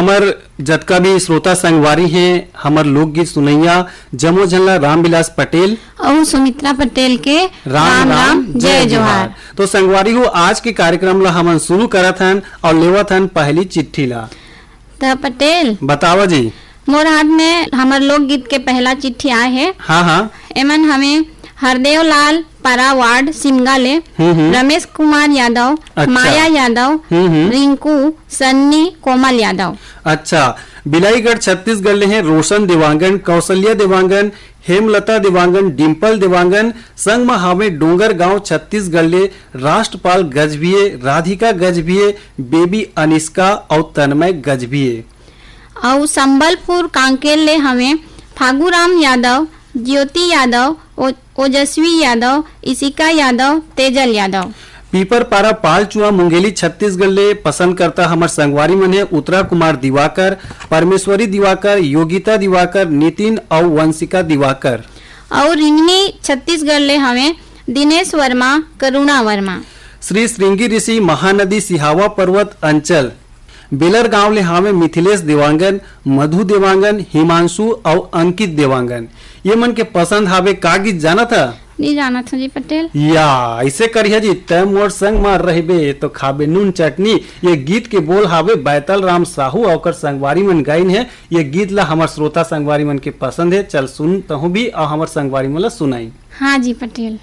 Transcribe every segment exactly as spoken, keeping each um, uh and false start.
हमर जतका भी श्रोता संगवारी हैं, हमर लोकगीत सुनैया, जम्मो झन ला रामविलास पटेल अउ सुमित्रा पटेल के राम राम, राम, जय जय जोहार। जोहार। तो संगवारी हो, आज के कार्यक्रम ला हमन शुरू करत हन अउ लेवत हन पहली चिट्ठी ला। त पटेल, बतावा जी। मोर हाथ में हमर लोकगीत के पहला चिट्ठी आए हे। हाँ, हाँ। एमन हमें हरदेव लाल परा वार्ड सिमगा ले हम्म, हम्म। रमेश कुमार यादव, अच्छा। माया यादव, हम्म, हम्म। रिंकू, सन्नी, कोमल यादव। अच्छा, बिलाईगढ़ छत्तीसगढ़ ले हैं रोशन देवांगन, कौशल्या देवांगन, हेमलता देवांगन, डिंपल देवांगन, संग म हावे डोंगरगांव छत्तीसगढ़ ले राष्ट्रपाल गजभिये, राधिका गजभिये, बेबी अनिष्का अउ तन्मय गजभिये। अउ संबलपुर कांकेर ले हवे फागुराम यादव, ज्योति यादव, ओ-, ओजस्वी यादव, इशिका यादव, तेजल यादव। पीपरपारा पालचुआ मुंगेली छत्तीसगढ़ ले पसंद करता हमर संगवारी मन हे उत्तरा कुमार दिवाकर, परमेश्वरी दिवाकर, योगिता दिवाकर, नितिन अउ वंशिका दिवाकर। अउ रिंगनी छत्तीसगढ़ ले हवे दिनेश वर्मा, करुणा वर्मा। श्री श्रृंगी ऋषि महानदी सिहावा पर्वत अंचल बेलर गांव ले हावे मिथिलेश देवांगन, मधु देवांगन, हिमांशु अउ अंकित देवांगन। ये मन के पसंद हावे का गीत जानत ह? नहीं जानत हूँ जी पटेल। या, ऐसे करिया जी, तै मोर संग म रहिबे तो खाबे नून चटनी। ये गीत के बोल हावे बैतल राम साहू अउ ओकर संगवारी मन गाइन हे। ये गीत ला हमर श्रोता संगवारी मन के पसंद हे। चल सुन तहूँ भी अउ हमर संगवारी मन ला सुनाई। हाँ जी पटेल।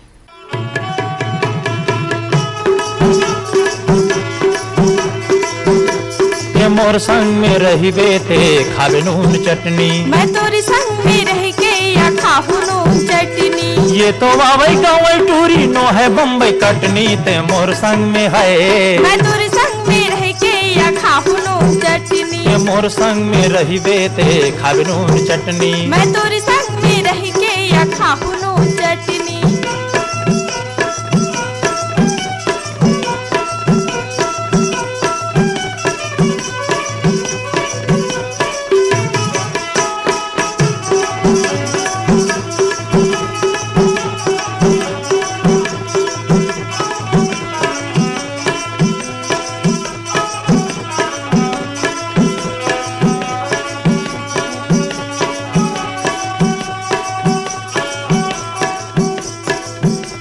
ये मोर संग में रहिबे ते खाबे नून चटनी। मैं तोरी संग में रह के या खाहू नून चटनी। ये तो वावई गावई टूरी नो है बम्बई कटनी ते मोर संग में है। मैं तोरी संग में रह के या खाहू नून चटनी। ये मोर संग में रहिबे ते खाबे नून चटनी। मैं तोरी संग में रह के या खाहू नून चटनी।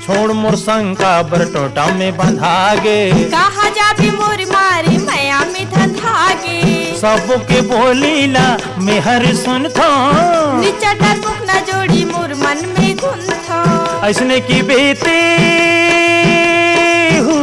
छोड़ मोर संग काबर टोटा में बंधा गे। कहाँ जाबे मोर मारे मया में धंधा गे। सबो के बोली ला मेहर सुनथो। निचटर मुख न जोड़ी मोर मन में घुनथो। ऐसने की बेते हूँ।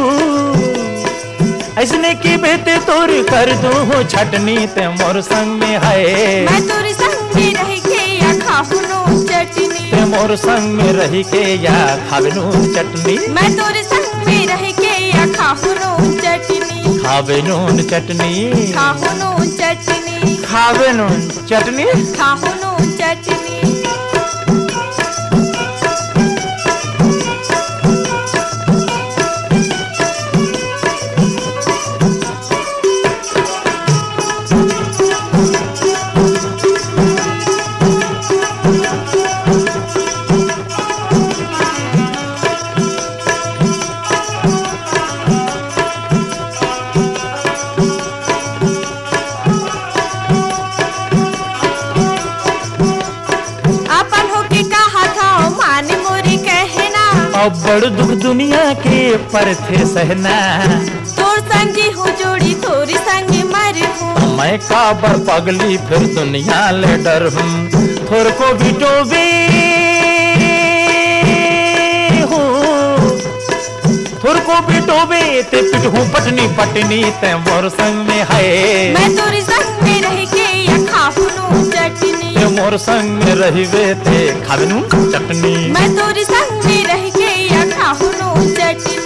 अइसने की बेते तोर कर दूँ छटनी ते मोर संग में है। मैं तोर संग में रह के या खाहू नून चटनी। ते मोर संग में रह के या खाबे नून चटनी। मैं तोर संग में रह के या खाहू नून चटनी। खाबे नून चटनी। खाहू नून चटनी। खाबे नून चटनी। खाहू नून चटनी। अपन होके कहत हव, मान मोरी कहना। अब बड़ दुख दुनिया के परथे सहना। तोर संगी हूँ जोड़ी, तोरी संग मर हूँ। मैं काबर पगली फिर दुनिया ले डर हूँ। थोरको बिटोबे हूँ। थोरको बिटोबे ते पिटहूँ पटनी पटनी ते मोर संग में है। मैं तोरी संग में रह के या खाहू नून चटनी। ते मोर संग में रहिबे ते खाबे नून चटनी। मैं तोरी संग में रह के या खाहू नून चटनी।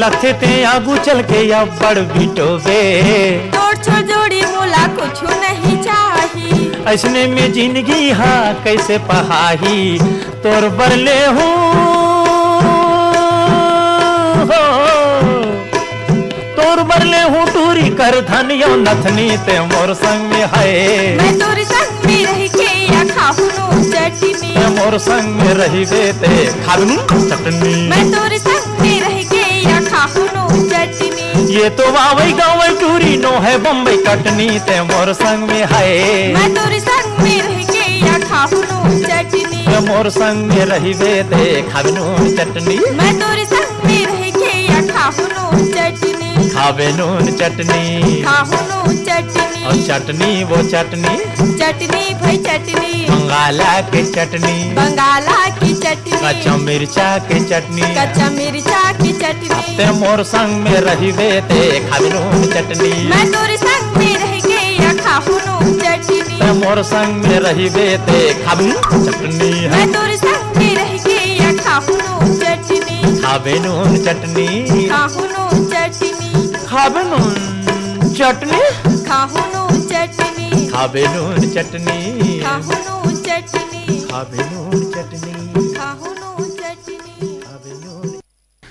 लगथे ते आगू चल के अब्बड़ बिटोबे। तोर छोर जोड़ी मोला कुछु नहीं चाही। अइसने में जिंदगी हा कइसे पहाही? तोर बर ले हूँ हो, तोर बर ले हूँ टूरी कर धनियो नथनी, ते मोर संग में है। मैं तोर संग में रह के या खाहू नून चटनी। ते मोर संग में रहिबे ते खाबे नून चटनी। मैं तोर संग में रह के या खाहू नून चटनी। ये तो वावई गावई टूरी नो है बम्बई कटनी, ते मोर संग में है। मैं तोर संग में रह के या खाहू नून चटनी। ते मोर संग में रहिबे ते खाबे नून चटनी। मैं तोर संग में रह के या खाहू नून चटनी। खाबे नून चटनी। खाहू नून चटनी। और चटनी वो चटनी। चटनी भाई चटनी। बंगाला के चटनी। बंगाला की चटनी। कच्चा मिर्चा के चटनी। कच्चा मिर्चा की चटनी। ते मोर संग में रहिबे ते खाबे नून चटनी। मैं तोर संग में रह के या खाहू नून चटनी। ते मोर संग में रहिबे ते खाबे नून चटनी। मैं तोर संग में रह के या खाहू नून चटनी। खाबे नून चटनी। खाहू नून चटनी। खाबे नून चटनी। खाहू नून चटनी। खाबे नून चटनी। खाहू नून चटनी। खाबे नून चटनी। खाहू नून चटनी। खाबे नून।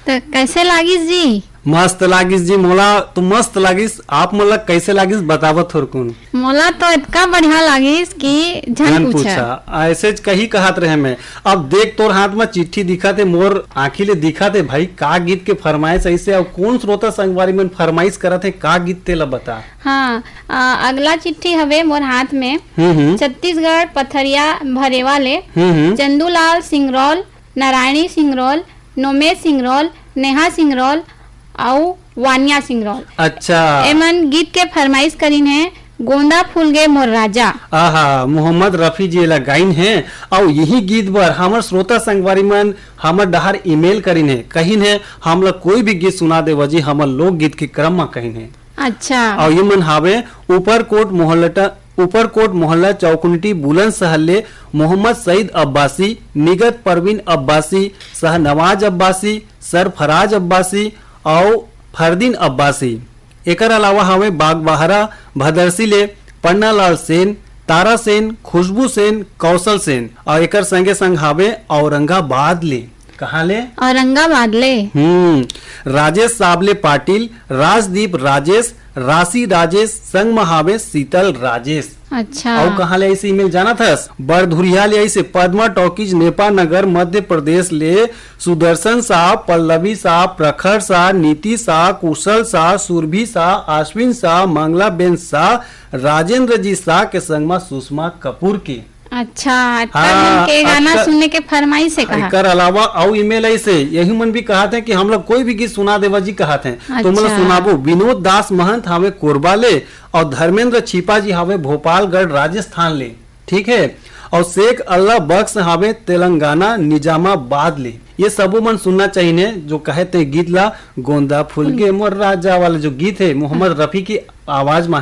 तो कैसे लागिस जी? मस्त लागिस जी, मोला तो मस्त लागिस। आप मन ला कैसे लागिस, बतावत थोरकुन। मोला तो इतना बढ़िया लागिस कि झन झन पूछा। पूछा। ऐसे ज कही कहत रहे मैं। अब देख, तोर हाथ में चिट्ठी दिखत हे, मोर आँखी ले दिखत हे भाई, का गीत के फरमाइश ऐसे, अउ कौन श्रोता संगवारी मन फरमाइश करत हे, का गीत तेला बता। हाँ, अ, अगला चिट्ठी हवे मोर हाथ में। हम्म, हम्म। छत्तीसगढ़ पथरिया भरेवा ले। हम्म, हम्म। चंदूलाल सिंगरौल, नारायणी सिंगरौल, नोमेश सिंगरौल, नेहा सिंगरौल अउ वानिया सिंगरौल। अच्छा। एमन गीत के फरमाइश करिन हे, गोंदा फूल गे मोर राजा। आहा, मोहम्मद रफी जी एला गाइन हे। अउ यही गीत बर हमर श्रोता संगवारी मन हमर डहार ईमेल करिन हे, कहिन हे, "हमला कोई भी गीत सुना देवा जी," हमर लोकगीत के क्रम म कहिन हे। अच्छा। अउ ये मन हावे ऊपरकोट मोहल्ला, ऊपरकोट मोहल्ला चौकुंटी बुलंदशहर ले मोहम्मद सईद अब्बासी, निगत परवीन अब्बासी, शाहनवाज अब्बासी, सरफराज अब्बासी अउ फरदीन अब्बासी। एकर अलावा हावे बागबाहरा भदरसी ले पन्नालाल सेन, तारा सेन, खुशबू सेन, कौशल सेन अउ एकर संगे संग हावे औरंगाबाद ले। कहाँ ले? औरंगाबाद ले। हम्म, राजेश साबले पाटिल, राजदीप राजेश, राशि राजेश, संग म हावे शीतल राजेश। अच्छा। अउ कहाँ ले आइस ईमेल जानत हस? बरधुरिया ले आइस हे, पद्मा टॉकीज, नेपा नगर, मध्य प्रदेश ले सुदर्शन शाह, पल्लवी शाह, प्रखर शाह, नीति शाह, कुशल शाह, सुरभि शाह, आश्विन शाह, मंगला बेन शाह, राजेंद्र जी शाह के संग म सुषमा कपूर के। अच्छा, अतका हाँ, मन के गाना अतका सुने के फरमाइश हे कहा। एकर अलावा अउ ईमेल आइस हे, यही मन भी कहत हे कि हमला कोई भी गीत सुना देवा जी कहत हे, तो हमला अच्छा। सुनाबो। विनोद दास महंत हावे कोरबा ले, अउ धर्मेंद्र छिपा जी हावे भोपालगढ़ राजस्थान ले, ठीक हे, अउ शेख अल्लाह बख्श हावे तेलंगाना निजामाबाद ले। ये सबो मन सुनना चाहिए जो कहे ते गीत ला गोंदा फूल गे मोर राजा वाला जो गीत हे मोहम्मद रफी की आवाज में।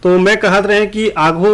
तो मैं कहत रहे कि आघू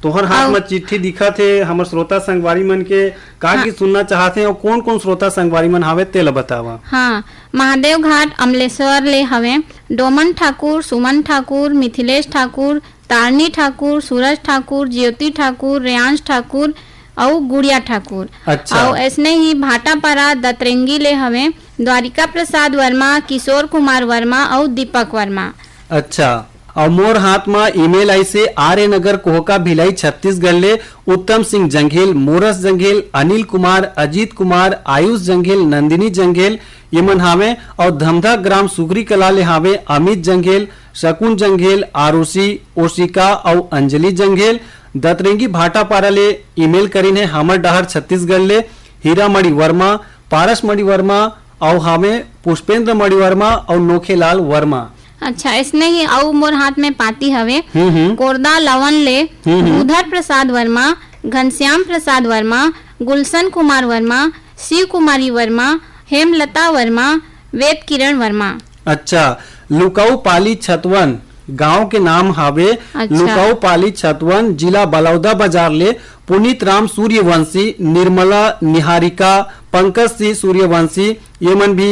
तोहर हाथ अउ म चिट्ठी दिखत हे, हमर श्रोता संगवारी मन के का हाँ। गीत सुनना चाहत हे अउ कौन-कौन श्रोता संगवारी मन हावे, तेला बतावा। हाँ, महादेव घाट अमलेश्वर ले हवे डोमन ठाकुर, सुमन ठाकुर, मिथिलेश ठाकुर, तारनी ठाकुर, सूरज ठाकुर, ज्योति ठाकुर, रेयांश ठाकुर अउ गुड़िया ठाकुर। अच्छा। अउ ऐसने ही भाटापारा दतरेंगी ले हवे द्वारिका प्रसाद वर्मा, किशोर कुमार वर्मा अउ दीपक वर्मा। अच्छा, अउ मोर हाथ म email आइसे, आर्य नगर कोहका भिलाई छत्तीसगढ़ ले उत्तम सिंह जंघेल, मोरस जंघेल, अनिल कुमार, अजीत कुमार, आयुष जंघेल, नंदिनी जंघेल, ये मन हावे। अउ धमधा ग्राम सुगरी कला ले हावे अमित जंघेल, शकुन जंघेल, आरुषि, ओशिका अउ अंजलि जंघेल। दतरेंगी भाटापारा ले email करिन हे, हमर डहर छत्तीसगढ़ ले हीरामणि वर्मा, पारसमणि वर्मा, अउ हावे पुष्पेंद्र मणि वर्मा अउ नोखेलाल वर्मा। अच्छा, ऐसने ही अउ मोर हाथ में पाती हवे। हम्म, हम्म। कोरदा लवन ले हम्म, हम्म। बुधर प्रसाद वर्मा, घनश्याम प्रसाद वर्मा, गुलशन कुमार वर्मा, शिव कुमारी वर्मा, हेमलता वर्मा, वेद किरण वर्मा। अच्छा, लुकाऊ पाली छतवन गांव के नाम हावे। अच्छा। लुकाऊ पाली छतवन, जिला बलौदा बाजार ले पुनीत राम सूर्यवंशी, निर्मला निहारिका, पंकज सिंह सूर्यवंशी, ये मन भी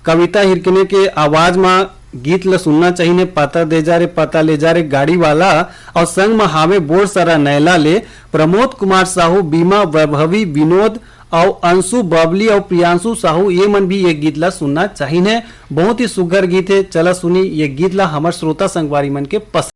कविता हिरकिने के आवाज म गीत ल सुनना चाहिए। पता दे जा रे, पता ले जा रे गाड़ी वाला, अउ संग म हावे बोर सरा नैला ले प्रमोद कुमार साहू, बीमा वैभवी, विनोद अउ अंशु बबली अउ प्रियांशु साहू, ये मन भी ये गीत ल सुनना चाहिए। बहुत ही सुघर गीत हे, चला सुनी ये गीत ल हमर श्रोता संगवारी मन के पसंद।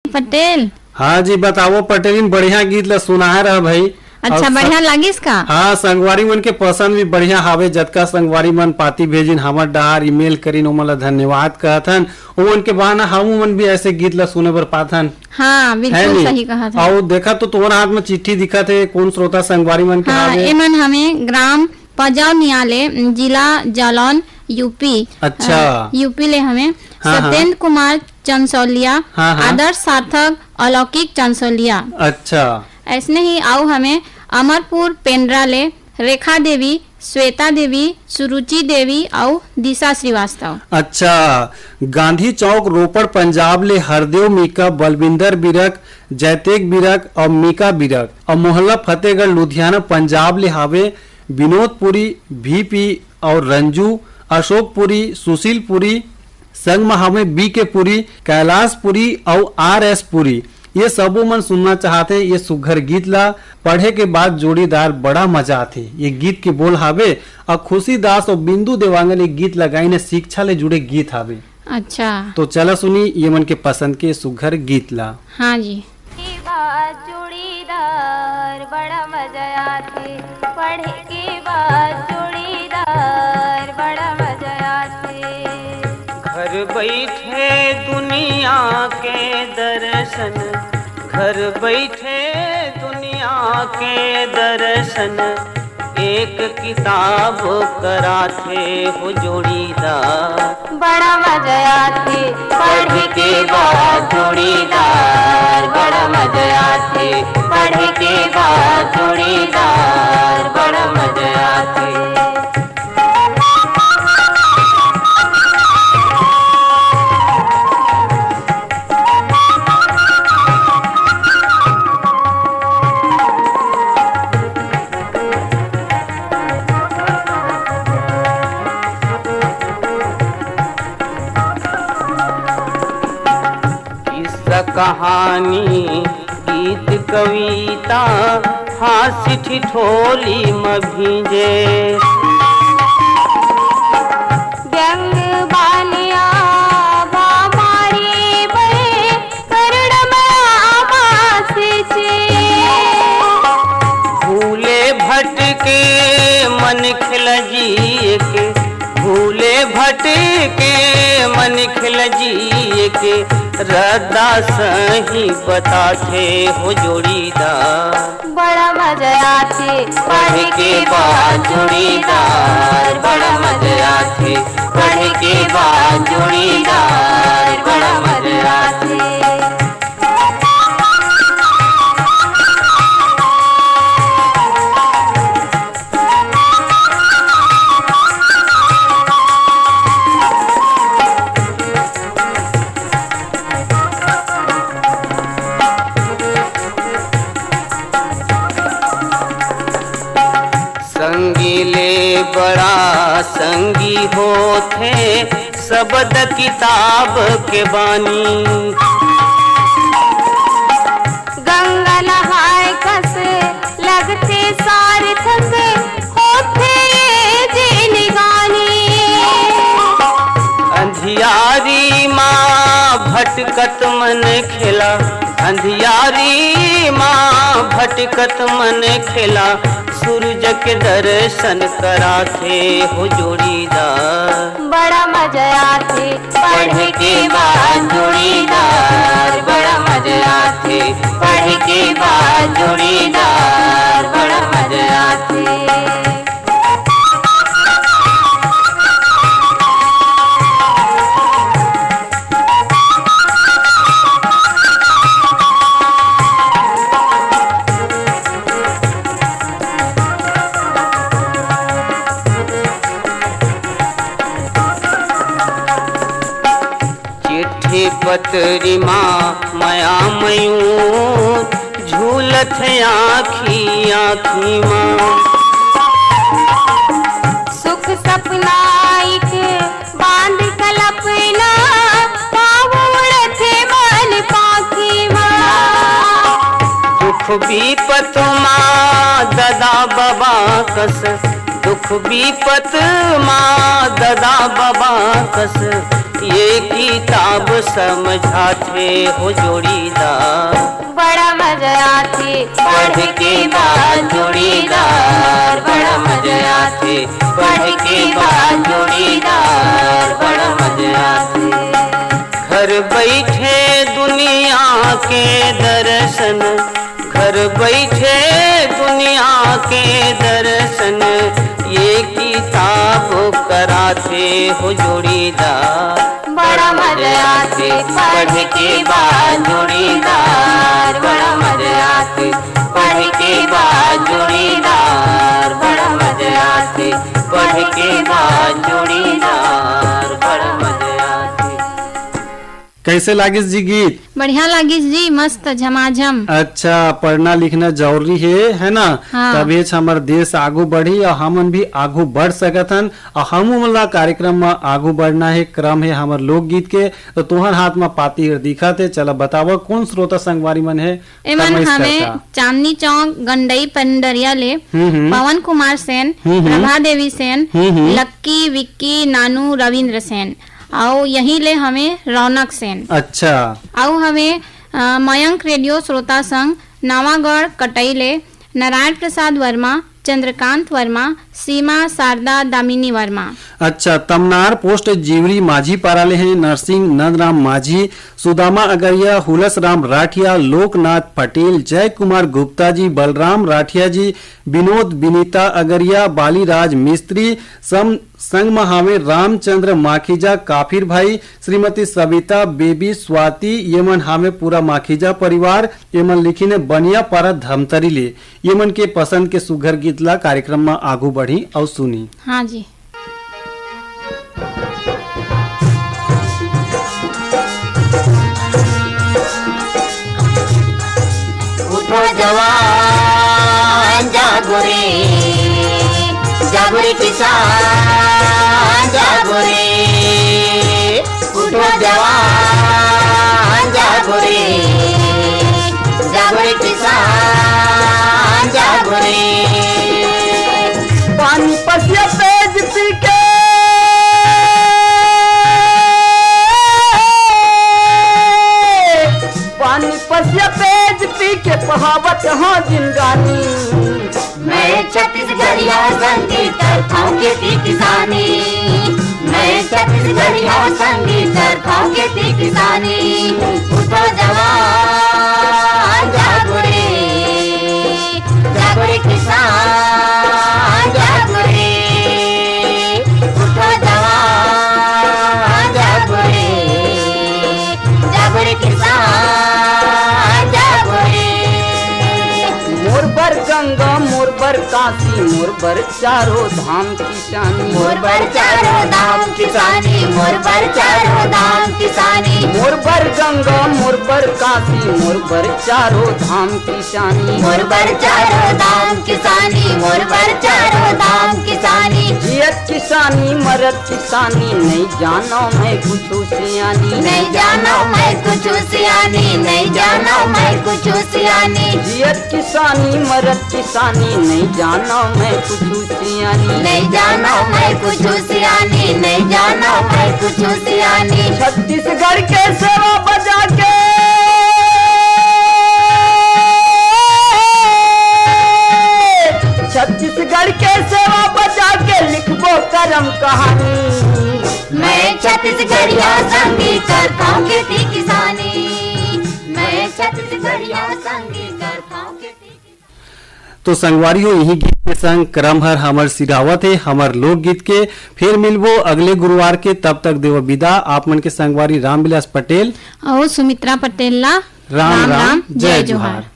पटेल। हाँ जी, बताओ पटेलिन, बढ़िया गीत ला सुनाए रहा भाई। अच्छा, अउ बढ़िया लागिस का? हाँ, संगवारी मन के पसंद भी बढ़िया हावे। जतका संगवारी मन पाती भेजिन, हमर डहार ईमेल करिन, ओमन ला धन्यवाद कहत हन। ओमन के बहाना हमू मन भी ऐसे गीत ला सुने बर पाथन। हाँ, है बिल्कुल नी? सही कहत हन। अउ देखा तो तुम्हर हाथ में चिट्ठी दिखत हे, कोन श्रोता संगवारी मन के हाँ, हावे? एमन हमें ग्राम पजौनिया ले, जिला जालौन, यूपी। अच्छा। अ, यूपी ले हमें हाँ, हाँ। सत्येंद्र कुमार चंसौलिया, हाँ, हाँ। आदर्श सार्थक, अलौकिक चंसौलिया। अच्छा। ऐसने ही अउ हमें अमरपुर पेंड्रा ले रेखा देवी, श्वेता देवी, सुरुचि देवी अउ दिशा श्रीवास्तव। अच्छा, गांधी चौक रोपड़ पंजाब ले हरदेव मीका, बलविंदर बिरक, जैतेक बिरक अउ मीका बिरक अउ मोहल्ला फतेहगढ़ लुधियाना पंजाब ले हावे विनोदपुरी, वीपी अउ रंजू, अशोकपुरी, सुशीलपुरी, संग म हावे बीके पुरी, कैलाशपुरी अउ आरएस पुरी। ये सबो मन सुनना चाहत हे ये सुघ्घर गीत ला। पढ़े के बाद जोड़ीदार बड़ा मजा आथे। ये गीत के बोल हावे अउ खुशी दास अउ बिंदु देवांगन ये गीत ला गाइन हे, शिक्षा ले जुड़े गीत हावे। अच्छा। तो चला सुनी ये मन के पसंद के सुघ्घर गीत ला। हाँ जी। के बाद जोड़ीदार बड़ा मजा आथे, पढ़े के बाद जोड़ीदार बड़ा मजा आथे। घर बैठे दुनिया के दर्शन, घर बैठे दुनिया के दर्शन, एक किताब कराथे हो जोड़ीदार। बड़ा मजा आथे पढ़ के बाद जोड़ीदार, बड़ा मजा आथे पढ़ के बाद जोड़ीदार, बड़ा मजा आथे। किस्सा कहानी, गीत कविता, हास्य ठिठोली म भींजे। व्यंग बालिया भामारी बहे, करुण माया बासिचे। भूले भटके मन खिल जिए के, भूले भटके मन खिल जिए के, रद्दा सही बताथे हो जोड़ीदार। बड़ा मजा आथे पढ़ के बाद जोड़ीदार, बड़ा मजा आथे पढ़ के बाद जोड़ीदार, बड़ा मजा आथे। संगी ले बड़ा संगी होथे, शब्द किताब के बानी। गंगा नहाए कस लगथे सार्थक होथे ये जिनगानी। अंधियारी माँ भटकत मन खेला, अंधियारी माँ भटकत मन खेला, सूरज के दर्शन कराथे हो जोड़ीदार। बड़ा मजा आथे पढ़ के बाद जोड़ीदार, बड़ा मजा आथे पढ़ के बाद जोड़ीदार, बड़ा मजा आथे। चिट्ठी पत्री मा मया मयूर झूलत हे आँखी आँखी मा। सुख सपना एक बांध कल्पना, पाँव उड़त हे मन पाँखी मा। दुख बिपत मा ददा बबा कस, दुख बिपत मा ददा बबा कस, ये किताब समझाथे हो जोड़ीदार। बड़ा मजा आथे पढ़ पढ़ के बा जोड़ीदार, बड़ा मजा आथे। पढ़ के बा जोड़ीदार, बड़ा मजा आथे। घर बइठे दुनिया के दर्शन, घर बइठे दुनिया के दर्शन, ये किताब कराथे हो जोड़ीदार। बड़ा मजा आथे पढ़ के बा जोड़ीदार, बड़ा मजा आथे पढ़ के बा जोड़ीदार, बड़ा मजा आथे पढ़ के बा जोड़ीदार, बड़ा मजा आथे। कैसे लागिस जी गीत? बढ़िया लागिस जी, मस्त झमाझम। अच्छा, पढ़ना लिखना जरूरी हे, है ना? हाँ। तभेच हमर देश आगू बढ़ी और हमन भी आगू बढ़ सकत हन। और हमू मन ला कार्यक्रम म आगू बढ़ना हे, क्रम हे हमर लोकगीत के। तो तुहर हाथ म पाती हर दिखत हे, चला बतावा कौन श्रोता संगवारी मन हे? एमन हमें चांदनी चौक गंडई पंडरिया ले हम्म, हम्म। पवन कुमार सेन, हम्म, हम्म। प्रभा देवी सेन, हम्म, हम्म। लक्की, विक्की, नानू, रविंद्र सेन, अउ यही ले हमें रौनक सेन। अच्छा। अउ हमें, अ, मयंक रेडियो श्रोता संघ नवागढ़ कटई ले नारायण प्रसाद वर्मा, चंद्रकांत वर्मा, सीमा, शारदा, दामिनी वर्मा। अच्छा, तमनार पोस्ट जीवरी माझी पारा ले हैं, नरसिंह नंदराम माझी, सुदामा अगरिया, हुलस राम राठिया, लोकनाथ पटेल, जय कुमार गुप्ता जी, बलराम राठिया जी, विनोद विनीता अगरिया, बालीराज मिस्त्री, सम-, संग म हावे रामचंद्र माखीजा, काफिर भाई, श्रीमती सविता, बेबी, स्वाति, ये मन हावे पूरा माखीजा परिवार। ये मन लिखिन हे बनिया पारा धमतरी ले। ये मन के पसंद के सुघर गीत ला कार्यक्रम म आगू बढ़ी अउ सुनी। हाँ जी। उठो जवान जागो रे, जागो रे किसान जागो रे। उठो जवान जागो रे, जागो रे किसान जागो रे। पानी पसिया पेज पी के, पानी पसिया पेज पी के पहावत हो जिंदगानी। मैं छत्तीसगढ़िया संगीत करथौं खेती किसानी। मैं छत्तीसगढ़िया संगीत करथौं खेती किसानी। उठो जवान जागो रे, जागो रे किसान जागो रे। उठो जवान जागो रे, जागो रे किसान जागो रे। मोर बर गंगा, मोर बर काशी, मोर बर चारों धाम किसानी। मोर बर चारों धाम किसानी, मोर बर चारों धाम किसानी। मोर बर गंगा, मोर बर काशी, मोर बर चारों धाम किसानी। मोर बर चारों धाम किसानी, मोर बर चारों धाम किसानी। जियत किसानी, मरत किसानी, नहीं जानो मैं कुछ सियानी। नहीं जानो मैं कुछ सियानी, नहीं जानो मैं कुछ सियानी। जियत किसानी, मरत किसानी, नहीं जानो मैं कुछ सियानी। नहीं जानो मैं कुछ सियानी, नहीं जानो मैं कुछ सियानी। छत्तीसगढ़ के सेवा बजा के, छत्तीसगढ़ के सेवा बजा के लिखबो करम कहानी। मैं छत्तीसगढ़िया संगी करथौं खेती किसानी। मैं छत्तीसगढ़िया संगी करथौं खेती किसानी। तो संगवारी हो, यही गीत के संग क्रम हर हमर सिरावत हे, हमर लोकगीत के। फिर मिलबो अगले गुरुवार के, तब तक देवो विदा आप मन के संगवारी रामविलास पटेल। अउ सुमित्रा पटेल ला राम राम, राम, जय जय जोहार। जोहार।